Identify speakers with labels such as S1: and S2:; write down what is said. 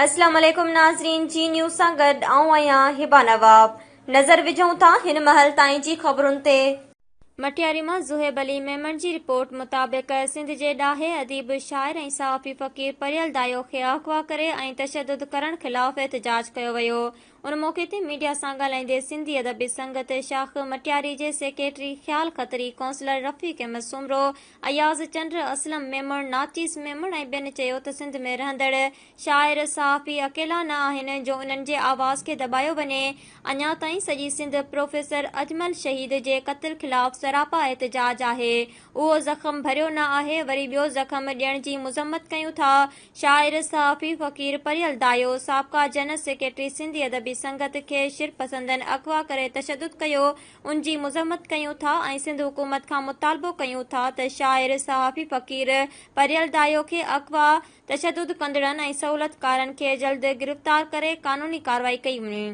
S1: اسلام عليڪم ناظرين جي نيوز سان گڏ آئون آهيان هبه نواب نظر وجهون ٿا هن مهل تائين جي خبرن تي. مٽياري مان زوهيب علي ميمڻ جي رپورٽ مطابق سنڌ جي ڏاهي اديب، شاعر ۽ صحافي فقير پريل دايو کي اغوا ڪري ۽ تشدد ڪرڻ خلاف احتجاج ڪيو ويو ان موقعي تي ميڊيا سان ڳالهائيندي سنڌي ادبي سنگت شاخ مٽياري جي سيڪريٽري خيال کتري، ڪونسلر رفيق احمد سومرو، اياز چنڊ، اسلم ميمڻ، ناچيز ميمڻ ۽ ٻين چيو ته سنڌ ۾ رهندڙ شاعر، صحافي اڪيلا نه آهن جو انهن جي آواز کي دٻايو وڃي، اڃا تائين سڄي سنڌ پروفيسر اجمل شهيد جي قتل خلاف سراپا احتجاج آهي، اهو زخم ڀريو نه آهي وري ٻيو زخم ڏيڻ جي مذمت ڪيون ٿا، شاعر، صحافي فقير پريل دايو، سابقه جنرل سيڪريٽري سنڌي ادبي سنگت کي شرپسندن اغوا ڪري تشدد ڪيو، ان جي مذمت ڪيون ٿا ۽ سنڌ حڪومت کان مطالبو ڪيون ٿا ته شاعر، صحافي فقير پريل دايو کي اغوا، تشدد ڪندڙن ۽ سهولتڪارن کي جلد گرفتار ڪري قانوني ڪارروائي ڪئي وڃي.